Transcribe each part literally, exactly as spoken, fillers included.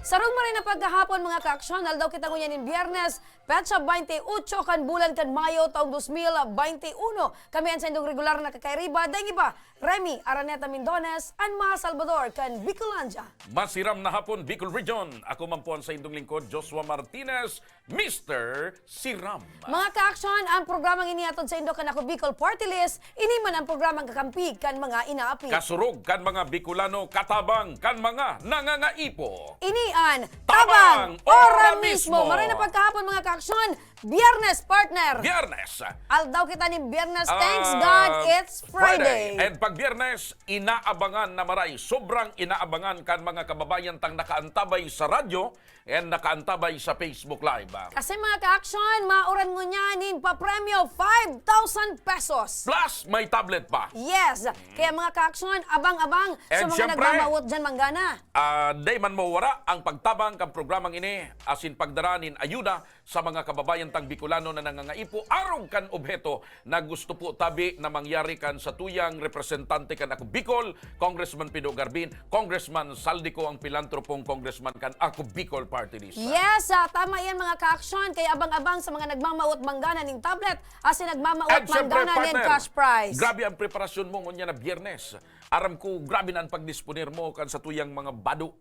Sarong maray na pagkahapon, mga kaaksyon, aldaw kita ngunyan nin Biyernes, petsa baynte otso kan bulan kan Mayo, taong dos mil baynte uno. Kami an saindong regular na kakairiba, daing iba, Remy Araneta Mindones, an mga Salvador kan Bicolandia. Masiram na hapon, Bicol Region. Ako man po ang saindong lingkod, Joshua Martinez, Mister Siram. Mga kaaksyon, ang programang ini hatod saindo kan Ako Bicol Party List, ini man ang programang kakampi kan mga inaapi. Kasurog kan mga Bicolano, katabang kan mga nangangaipo. Ini an Tabang Ora Mismo. Maray na pagkahapon, mga kaaksyon, Biyernes, partner. Biyernes. Aldaw kita nin Biyernes, thanks Ah, God, it's Friday. And pag Biyernes, inaabangan na maray, sobrang inaabangan kan mga kababayan tang nakaantabay sa radyo and nakaantabay sa Facebook Live, ah. Kasi, mga kaaksyon, mauran ngunyan nin papremyo five thousand pesos. Plus, may tablet pa. Yes. Kaya, mga kaaksyon, abang-abang sa And mga syempre, nagmamawot dyan, manggana. Ah, dai man mawara ang pagtabang kan programang ini, asin pagdara nin ayuda sa mga kababayan tang Bicolano na nangangaipo arog kan obheto na gusto po tabi na mangyari kan satuyang representante kan Ako Bicol, Congressman Pido Garbin, Congressman Saldico, ang pilantropong congressman kan Ako Bicol Party List. Yes, ah, tama yan, mga kaaksyon. Kaya abang-abang sa mga nagmamawot manggana ning tablet, asin nagmamawot And syempre, manggana nin partner, cash prize. Grabe ang preparasyon mo ngunyan na Biyernes. Aram ko, grabe na ang pagdisponer mo kan satuyang mga bado.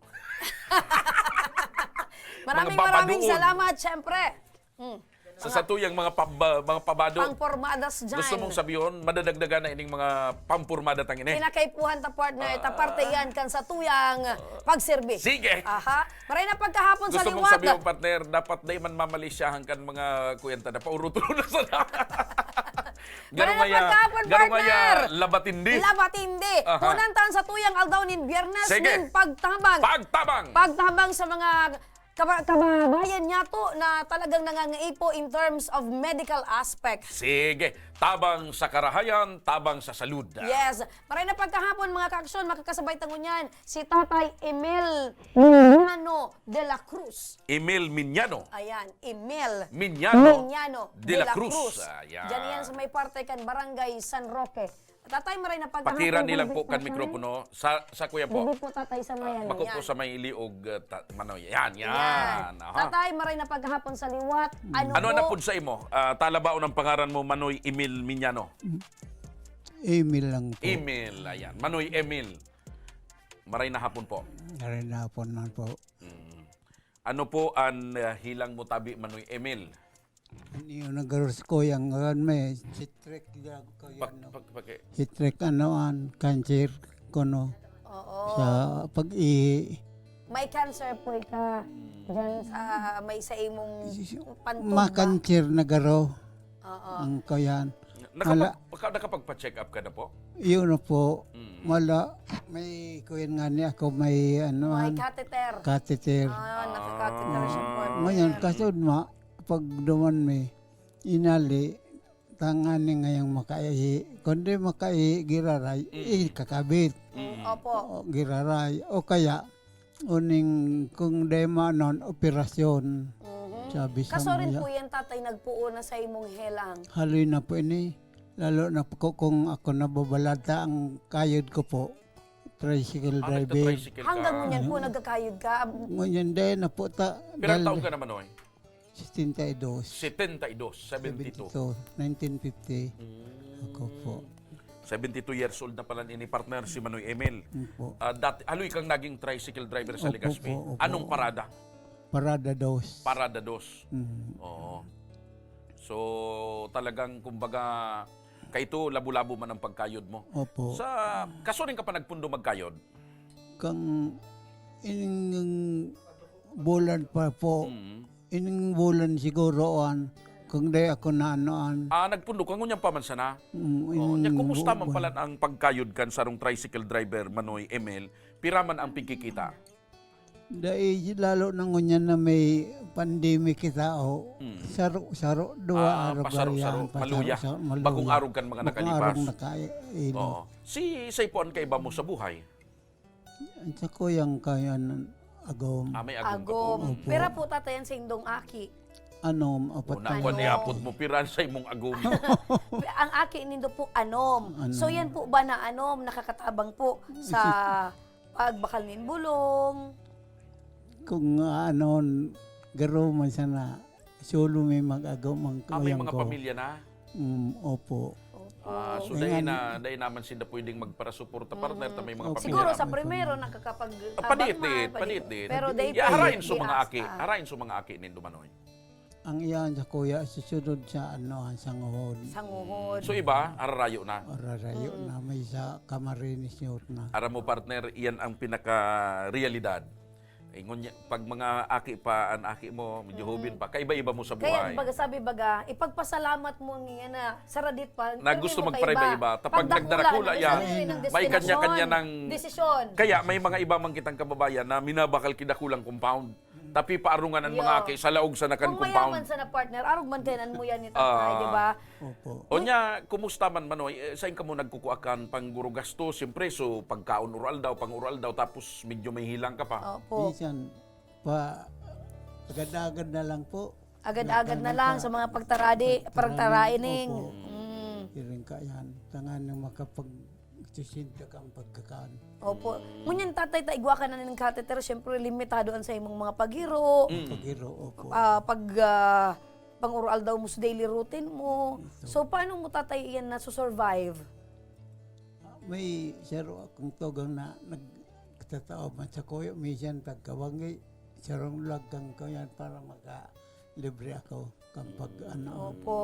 Maraming, Mga babado. maraming salamat, syempre. Hmm. Sa Mga satuyang mga pab-, mga pabado. Pangpormadas dyan. Gusto mong sabihon, madadagdagan na ining mga pampurmada tang ini? Kinakaipuhan ta, partner. Ta Ah. parte yan kan satuyang pagserbi. Sige. Aha. Maray na pagkahapon sa Gusto mong liwat. sabihon, partner, dapat dai man mamalisyahan kan mga kuyan ta na paurot-urot na sana. Maray na Garong aya, pagkahapon, garong aya, partner. labatindi. Labatindi. Aha. Kunan ta an satuyang aldaw nin Biyernes Sige. nin pagtabang. Pagtabang. Pagtabang sa mga kaba-, kababayan niyato na talagang nangangaipo in terms of medical aspect. Sige, tabang sa karahayan, tabang sa salud. Yes. Maray na pagkahapon, mga kaaksyon, makakasabay ta ngunyan si Tatay Emil Miñano de la Cruz. Emil Miñano. Ayan, Emil Miñano Miñano de de la la Cruz. Cruz. Ayan. Diyan yan sa may parte kan Barangay San Roque. Tatay, maray na pagkahapon, Pakira nilang po kan mikropono. Sa, sa kuya po. Hindi po, Tatay, sa Ah, mayan. bako po Yan. sa may liog, ah, ta-, Manoy. Yan, yan. Yan. Aha. Tatay, maray na pagkahapon sa liwat. Ano Ano po? na po sa imo? Ah, talabaon ang pangaran mo, Manoy Emil Miñano? Emil lang po. Emil, ayan. Manoy Emil. Maray na hapon po. Maray na hapon man po. Mm. Ano po ang, ah, helang mo tabi, Manoy Emil? Ano yun, nagaros ko yung, ano, may citric, ko Pak-, yan, no? pak-, paki- Citric, ano, an, cancer, kuno. Oo. Sa pag-ihi. May cancer po ika dyan sa may sa imong pantumba. Ma-cancer na garo. Oo. Ang kayan. Nakapag-, Ala. baka nakapagpa-check up ka na po? Yun na po. Mm. Wala. May kuyan nga ni ako, may ano, May an, catheter. catheter. Ah, naka-catheter siya po. Ah. Ngayon, kasod ma, pag duman may inali, tangani ngayang makaihi. Kundi makaihi, giraray, Mm. ikakabit. Mm. Opo. O, giraray. O kaya, uning kung dai manon, operasyon. Mhm. Sabi sa Kaso rin mga po yan, Tatay, nagpuon na sa imong helang. Haloy na po ini. Lalo na po kung ako nababalata ang kayod ko po, tricycle Ah, driver. nagta-tricycle ka. Hanggang ngunyan po, Mhm. nagkakayod ka? Ngunyan, dai na po ta-, Pirang dal- taon ka naman, Noy? Setenta y dos. Setenta y dos, seventy two. Seventy two, nineteen fifty. Mm. Ako po. Seventy two years old na pala ini, partner, si Manoy Emil. Opo. Ah, dati, haloy kang naging tricycle driver sa Opo Legazpi. po, opo. Anong parada? Parada dos. Parada dos. Mm. Oo. So, talagang, kumbaga, kaito, labo-labo man ang pagkayod mo. Opo. Sa, kasuning ka pa nagpundo magkayod? Kang ining bulan pa po. Mm. Ining bulan siguro, an, kung di ako naanoan. Ah, nagpundo ka, ngunyan pa man sana? Mm, Oo. ining Nya, kumusta man buwan. pala ang pagkayod kan sarong tricycle driver, Manoy Emil? Pira man ang pigkikita? Dai, lalo na ngunyan na may pandemic kita, o, Mm. saro-saro, duwa Ah, arog pasaro-saro, yan, maluya. pasaro-saro, maluya. Bagong arog kan mga Bagong nakalipas. arog nakailog. Oo. Si, sa ipuan kaiba mo sa buhay? Sa kuyang kayan, agom. Ah, may agom ka po. Agom. Opo. Pira po, tatay, yan sa indong aki? Anom, apat Una na ko Ano? niapod mo, pira sa imong agom? Ang aki nindo po, anom. Anom. So, yan po ba na anom, nakakatabang po sa pagbakal nin bulong? Kung, ah, ano, garo man sana, solo may mag-agaw man Ah, may kuyang mga ko. pamilya na? Mm, opo. Ah, so May dai nga na, dai naman sinda pwedeng magparasuporta, partner, ta may mga Opo. pamilya Siguro na. sa primero, nakakapag-, Ah, tabang padit-dit, man, padit-dit. padit-dit. Pero they Ya, pay harain it, so they mga ask, aki, ah. harain so mga aki nindo, Manoy. Ang iyan sa kuya, susunod sa ano, ang sanguhod. Sanguhod. So iba, ararayo na. Ararayo Mm. na, may sa Camarines North na. Aram mo, partner, iyan ang pinaka-realidad. Ingon niya, pag mga aki pa, an aki mo, medyo Mm. hubin pa, kaiba-iba mo sa Kaya, buhay. baga, sabi, baga, ipagpasalamat mo ang iyan na saradit pa, Na pero gusto may mo magpaiba-iba. kaiba. Tapag Pagdakula nagdarakula na, yan, sabi ng may kanya-kanya destinasyon, ng desisyon. Kaya may mga iba man kitang kababayan na minabakal ki dakulang compound. Tapi paarungan an Yo. mga aki sa laog sa nakan Kung compound. mayaman sana, partner, arog man kayan an muya ni tatay, Ah. di ba? Opo. O Uy. niya, kumusta man, Manoy? Eh, sain kamo nagkukua kan pangguro gasto? Siyempre, so, pagkaon uro-aldaw, pang-uro-aldaw, tapos medyo may hilang ka pa. Opo. Minsan, pa, agad-agad na lang po. Agad-agad na Nagtanong lang pa. sa mga pagtaradi, Pagtaradi, pagtaraing. opo. Mm. Hiring ka yan. Tangan ng makapagsisinda kang pagkakan. Opo. Mm. Ngunyan, tatay, ta igwa ka na nin catheter, siyempre, limitado an sa imong mga paghiro. Mm. Paghiro, opo. Ah, pag, ah, pang-uro-aldaw mo sa daily routine mo. Ito. So, paano mo, tatay, iyan nasu-survive? May saro akong tugang na nagtatao man sa kuya, minsan pagkawangi, sarong lagang ko yan para maka-, libre ako kapag Mm. ano. Opo.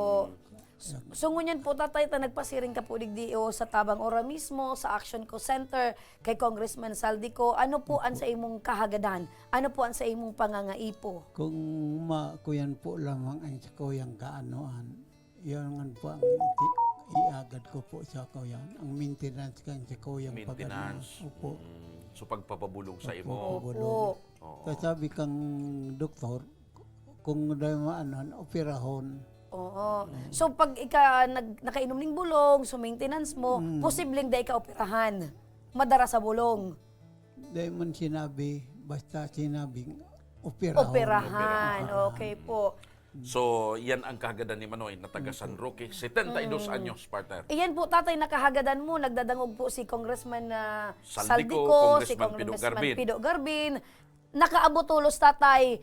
Yan. So, ngunyan po, tatay, ta nagpasiring ka po digdi o sa tabang ora mismo, sa Action Co Center, kay Congressman Saldico, ano po an Opo. sa imong kahagadan? Ano po an sa imong pangangaipo? Kung ma-, kuyan po lamang ang sa kuyang kaanoan, yun nga po ang iti-, iagad ko po sa kuyan. Ang maintenance kan sa kuyang pag-ano. Maintenance. Opo. Mm. So, pagpapabulong sa imo. Pagpapabulong. Opo. Oo. Tapos sabi kang doktor, kung dahil maano, operahon. Oo. Mm. So, pag ika nag-, nakainom ning bulong, so maintenance mo, Mm. posibleng dai ka operahan. Madara sa bulong. Dai man sinabi, basta sinabing operahon. Operahan. Operahan. Okay po. So, yan ang kahagadan ni Manoy, na taga San Roque, setenta y dos Mm. anyos, partner. Iyan po, tatay, nakahagadan mo. Nagdadangog po si Congressman, ah, Saldico, Saldico, si Congressman Pido Congressman Garbin. Pido Garbin. Nakaabot tolos, tatay.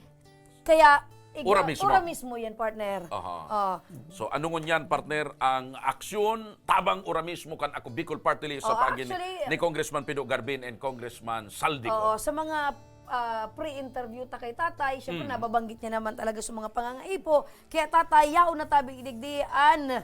Kaya, igwa-, Ora mismo. ora mismo yan, partner. Aha. Ah. So, ano ngunyan, partner, ang aksyon tabang ora mismo kan Ako Bicol Party List sa Oh, paagi ni, actually, ni Congressman Pido Garbin and Congressman Saldico? Oo, sa mga, ah, pre-interview ta kay tatay, syempre, Mm. nababanggit niya naman talaga sa mga pangangaipo. Kaya, tatay, yaon na tabi digdi an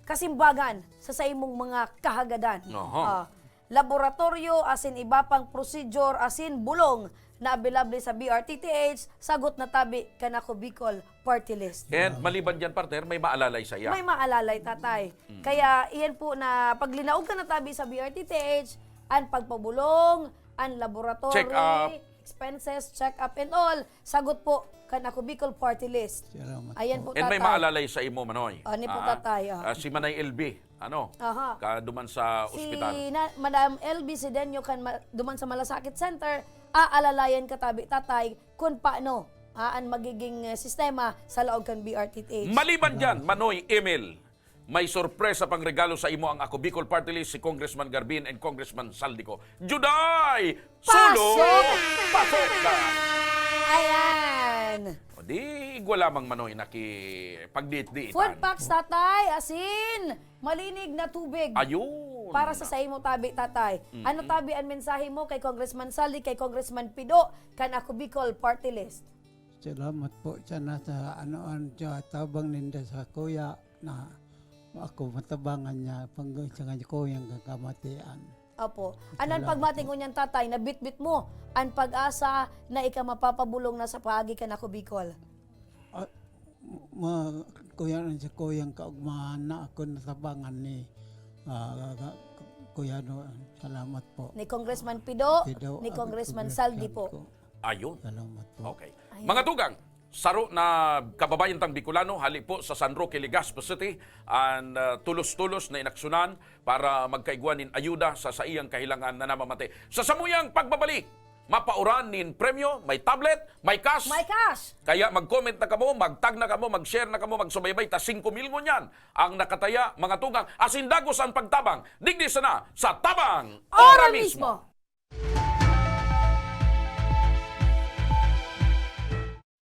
kasimbagan sa saimong mga kahagadan. Aha. Ah, laboratoryo, asin iba pang procedure, asin bulong na available sa B R T T H, sagot na tabi kan Ako Bicol Party List. And maliban dyan, partner, may maalalay sa iya. May maalalay, tatay. Mm. Kaya iyan po na paglinaog ka na tabi sa B R T T H, an pagpabulong, an laboratory, Check up. expenses, check up and all, sagot po kan Ako Bicol Party List. Salamat Ayan po. po, And may tatay. maalalay sa imo, Manoy. Ano po, Ah, tatay, ah. ah, si Manay L B. Ano? Aha. Ka duman sa Si ospital. na-, Madam L B Sidenio kan ma-, duman sa Malasakit Center, aalalayan ka tabi, tatay, kun paano, ah, an magiging, eh, sistema sa laog kan B R T H. Maliban dyan, Manoy Emil, may sorpresa pang regalo sa imo ang Ako Bicol Party List, si Congressman Garbin and Congressman Saldico. Juday! Solo! Pasok! Pasok ka! Ayan. O di, igwa lamang, Manoy, nakipagdiit-diitan. Food packs, tatay, asin, malinig na tubig. Ayun. Para sa saimo tabi, tatay. Mm-mm. Ano tabi ang mensahe mo kay Congressman Saldi, kay Congressman Pido, kan Ako Bicol Party List? Salamat po. Sana sa ano, ano, sa tabang ninda sa kuya na ako matabangan niya, pag sa kanya kuyang kakamatian. Opo. Ano ang Salamat pagmati po. ngunyan, tatay, na bitbit mo an pag-asa na ika mapapabulong na sa paagi kan Ako Bicol? Ah, ma-, kuya, sa kuyang kaugmahan na ako natabangan ni, ah, Kuya, no, salamat po. Ni Congressman Pido, Pido, ni ah, Congressman Saldi po. Saldi po. Ayun. Salamat po. Okay. Ayun. Mga tugang, saro na kababayan tang Bicolano, hali po sa San Roque, Legazpi City, an, ah, tulos-tulos na inaksyonan para magkaigwa nin ayuda sa saiyang kahilangan na namamate. Sa samuyang pagbabalik, mapaoran nin premyo, may tablet, may cash. May cash! Kaya mag-comment na kamo, mag-tag na kamo, mag-share na kamo, magsubaybay ta singko mil ngunyan ang nakataya, mga tugang, asin dagos ang pagtabang, digdi sana sa Tabang Ora Ora mismo. mismo!